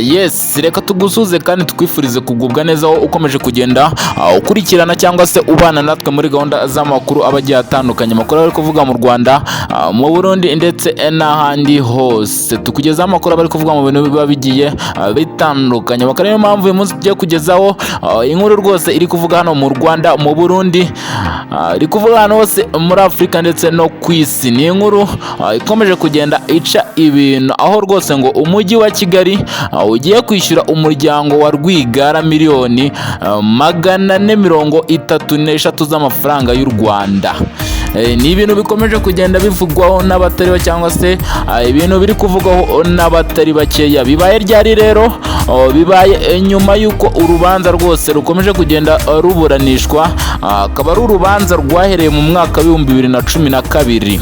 Yes, reka tugusuze kandi tukwifurize kugubwa neza aho ukomeje kugenda ukurikirana cyangwa se ubana natwe muri gahunda z'amakuru aba agiye atandukanye, amakuru ari kuvuga mu Rwanda, mu Burundi ndetse n'ahandi hose. Tukugezaho amakuru aba ari kuvuga mu bintu biba bigiye bitandukanye. Bakaba ariyo mpamvu uyu munsi tugiye kugezaho inkuru rwose iri kuvuga hano mu Rwanda, mu Burundi, iri kuvuga ahantu hose muri Afurika ndetse no ku isi. Ni inkuru ikomeje kugenda ica ibintu, aho rwose ngo umujyi wa Kigali ugiye kwishyura umuryango wa Rwigara miliyoni 433 z'amafaranga y'u Rwanda. Ni ibintu bikomeje kugenda bivugwaho n'abatari bake cyangwa se ibintu biri kuvugwaho n'abatari bakeya. Bibaye ryari rero? Oh, bibaye nyuma y'uko urubanza rwose rukomeje kugenda ruburanishwa, akaba ari urubanza rwahereye mu mwaka w'2012.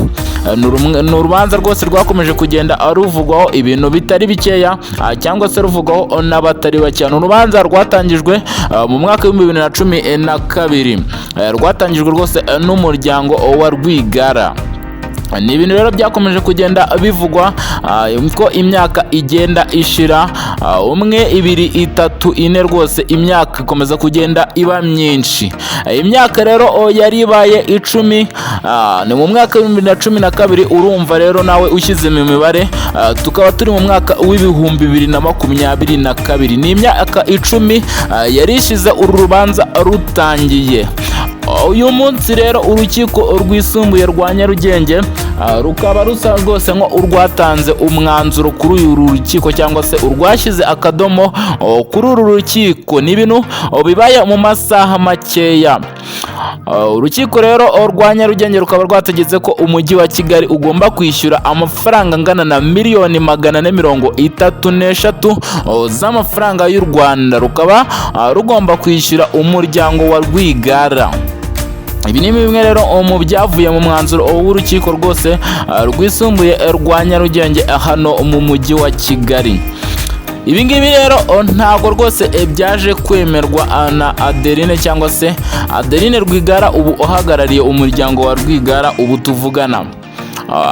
Ni urubanza rwose rwakomeje kugenda ruvugwaho ibintu bitari bikeya, cyangwa se ruvugwaho n'abatari bakeya. Ni urubanza rwatangijwe mu mwaka w'2012. Rwatangijwe rwose n'umuryango wa Rwigara. Ni ibintu rero byakomeje kugenda bivugwa ko imyaka igenda ishira, umwe, ibiri, itatu, ine, rwose imyaka ikomeza kugenda iba myinshi. Imyaka rero yari ibaye 10, ni mu mwaka w'2012. Urumva rero nawe ushyize mu mibare, tukaba turi mu mwaka w'2022. Ni imyaka 10 yari ishize uru rubanza rutangiye. Uyu munsi rero urukiko rwisumbuye rwa Nyarugenge rukaba rusa rwose nko urwatanze umwanzuro kuri uru rukiko cyangwa se urwashyize akadomo kuri uru rukiko. Ni ibintu bibaye mu masaha makeya. Urukiko rero rwa Nyarugenge rukaba rwategetse ko umujyi wa Kigali ugomba kwishyura amafaranga angana na miliyoni 433 z'amafaranga y'u Rwanda, rukaba rugomba kwishyura umuryango wa Rwigara. Ibi ni bimwe rero mu byavuye mu mwanzuro w'urukiko rwose rwisumbuye rwa Nyarugenge hano mu mujyi wa Kigali. Ibi ngibi rero ntabwo rwose byaje kwemerwa na Adeline cyangwa se Adeline Rwigara, ubu uhagarariye umuryango wa Rwigara ubu tuvugana.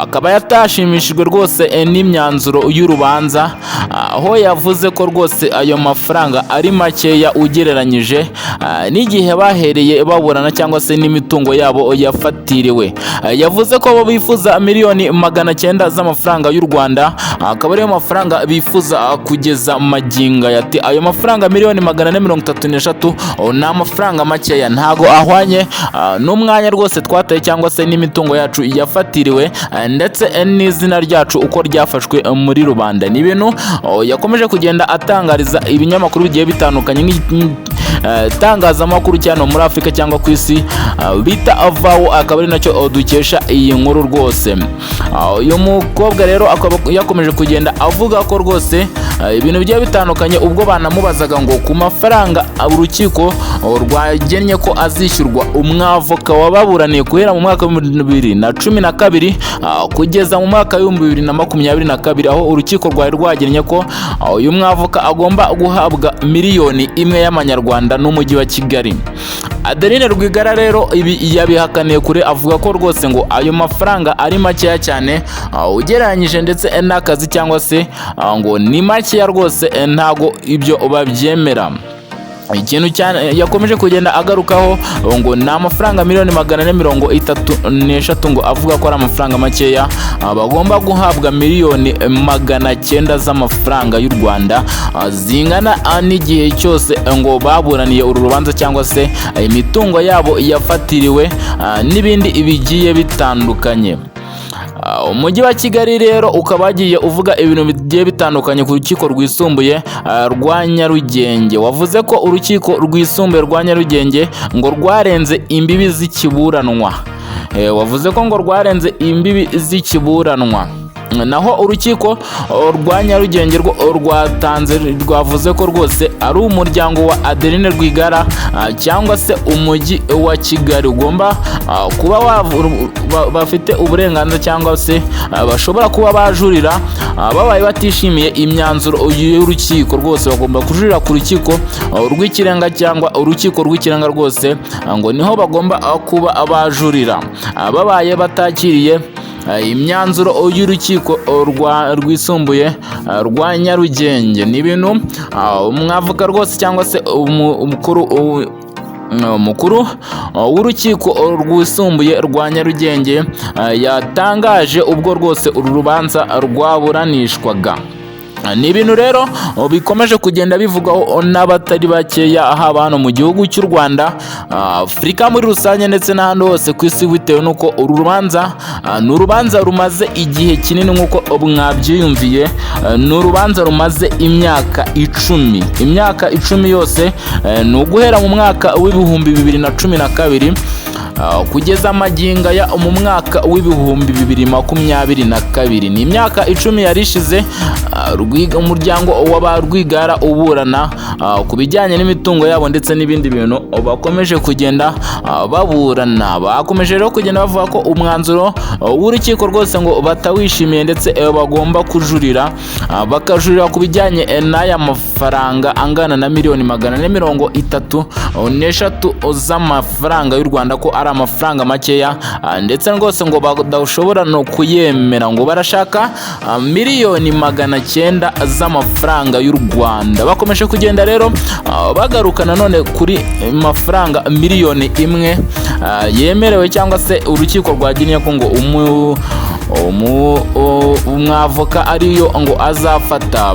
Akaba yatashimishijwe rwose n'imyanzuro y'urubanza, aho yavuze ko rwose ayo mafaranga ari makeya ugereranyije n'igihe bahereye baburana cyangwa se n'imitungo yabo yafatiriwe. Yavuze ko bo bifuza miliyoni 900 z'amafaranga y'u Rwanda, akaba ariyo mafaranga bifuza kugeza magingo aya. Ati ayo mafaranga miliyoni 433 ni amafaranga makeya, ntago ahwanye n'umwanya rwose twataye cyangwa se n'imitungo yacu yafatiriwe, ndetse n'izina ryacu uko ryafashwe muri rubanda. Ni ibintu yakomeje kugenda atangariza ibinyamakuru bigiye bitandukanye nk'itangazamakuru cyane muri Afurika cyangwa ku isi bita Avawo, akaba ari nacyo dukesha iyi nkuru rwose. Uyu mukobwa rero akaba yakomeje kugenda avuga ko rwose ibintu bigiye bitandukanye, ubwo banamubazaga ngo ku mafaranga urukiko rwagennye ko azishyurwa umwavoka wababuraniye guhera mu mwaka w'2012 kugeza mu mwaka w'2022, aho urukiko rwari rwagennye ko uyu mwavoka agomba guhabwa miliyoni 1 y'amanyarwanda n'umujyi wa Kigali. Adeline Rwigara rero ibi yabihakaniye kure, avuga ko rwose ngo ayo mafaranga ari makeya cyane ugereranyije ndetse n'akazi cyangwa se ngo ni makeya rwose, ntago ibyo babyemera. Ikintu cyane yakomeje kugenda agarukaho ngo ni amafaranga miliyoni 433, ngo avuga ko ari amafaranga makeya, bagomba guhabwa miliyoni 900 z'amafaranga y'u Rwanda, zingana n'igihe cyose ngo baburaniye uru rubanza cyangwa se imitungo yabo yafatiriwe n'ibindi bigiye bitandukanye. Umujyi wa Kigali rero ukaba wagiye uvuga ibintu bigiye bitandukanye ku rukiko rwisumbuye rwa Nyarugenge. Wavuze ko urukiko rwisumbuye rwa Nyarugenge ngo rwarenze imbibi z'ikiburanwa. Wavuze ko ngo rwarenze imbibi z'ikiburanwa. Naho urukiko rwa Nyarugenge rwo rwatanze, rwavuze ko rwose ari umuryango wa Adeline Rwigara cyangwa se umujyi wa Kigali ugomba kuba bafite uburenganzira cyangwa se bashobora kuba bajurira babaye batishimiye imyanzuro y'urukiko. Rwose bagomba kujurira ku rukiko rw'ikirenga cyangwa urukiko rw'ikirenga rwose, ngo niho bagomba kuba bajurira babaye batakiriye. imyanzuro y'urukiko rwisumbuye rwa Nyarugenge. Ni ibintu umwavoka rwose cyangwa se umukuru w'urukiko rwisumbuye rwa Nyarugenge yatangaje ubwo rwose uru rubanza rwaburanishwaga. Ni ibintu rero bikomeje kugenda bivugwaho n'abatari bakeya, haba hano mu gihugu cy'u Rwanda, Afurika muri rusange, ndetse n'ahandi hose ku isi, bitewe n'uko uru rubanza ni urubanza rumaze igihe kinini nk'uko mwabyiyumviye. Ni urubanza rumaze imyaka 10, imyaka 10 yose, ni uguhera mu mwaka w'2012 kugeza amagingo aya mu mwaka w'2022. Ni imyaka 10 yari ishize umuryango w'aba Rwigara uburana ku bijyanye n'imitungo yabo ndetse n'ibindi bintu bakomeje kugenda baburana. Bakomeje rero kugenda bavuga ko umwanzuro w'urukiko rwose ngo batawishimiye, ndetse bagomba kujurira, bakajurira ku bijyanye n'aya mafaranga angana na miliyoni 433 z'amafaranga y'u Rwanda, ko ari amafaranga makeya, ndetse rwose ngo badashobora no kuyemera, ngo barashaka miliyoni 900 z'amafaranga y'u Rwanda. Bakomeje kugenda rero bagaruka nanone kuri mafaranga miliyoni 1 yemerewe cyangwa se urukiko rwagennye ko ngo umwavoka ariyo ngo azafata.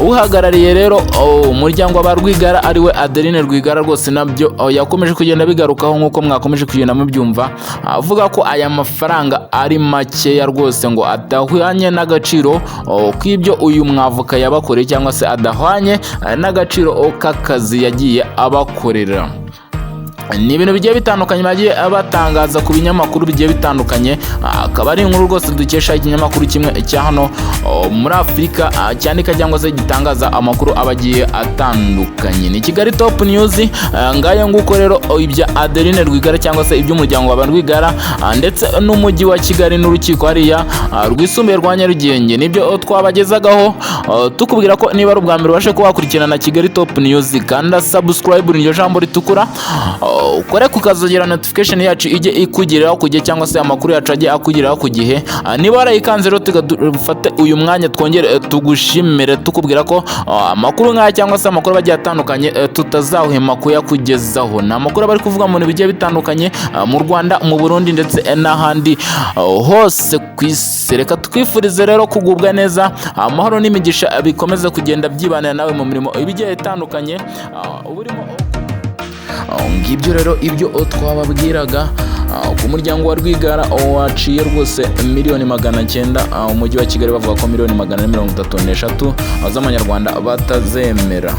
Uhagarariye rero umuryango wa Rwigara, ariwe Adeline Rwigara, rwose nabyo yakomeje kugenda bigarukaho nk'uko mwakomeje kugenda mubyumva, avuga ko aya mafaranga ari makeya rwose, ngo adahwanye n'agaciro k'ibyo uyu mwavoka yabakoreye, cyangwa se adahwanye n'agaciro k'akazi yagiye abakorera. Ni ibintu bigiye bitandukanye bagiye batangaza ku binyamakuru bigiye bitandukanye, akaba ari inkuru rwose dukesha ikinyamakuru kimwe cya hano muri Afurika cyandika cyangwa se gitangaza amakuru aba agiye atandukanye. Ni Kigali Top News. Ngayo nguko rero ibya Adeline Rwigara cyangwa se iby'umuryango wa Rwigara ndetse n'umujyi wa Kigali n'urukiko hariya rwisumbuye rwa Nyarugenge, nibyo twabagezagaho. Tukubwira ko niba ari ubwa mbere ubashe kuba wakurikirana Kigali Top News, kanda subscribe, niryo jambo ritukura, ukore kukazogera, notification yacu ijye ikugeraho ku gihe, cyangwa se amakuru yacu ajye akugeraho ku gihe. Niba warayikanze rero, dufate uyu mwanya twongere tugushimire, tukubwira ko amakuru nk'aya cyangwa se amakuru agiye atandukanye tutazahwema kuyakugezaho. Ni amakuru aba ari kuvuga mu bintu bigiye bitandukanye mu Rwanda, mu Burundi, ndetse n'ahandi hose ku isi. Reka twifurize rero kugubwa neza, amahoro n'imigisha bikomeze kugenda byibanira nawe mu mirimo ibigiye itandukanye uba urimo. Ngibyo rero ibyo twababwiraga ku muryango wa Rwigara waciye rwose miliyoni 900, umujyi wa Kigali bavuga ko miliyoni 433 z'amanyarwanda batazemera.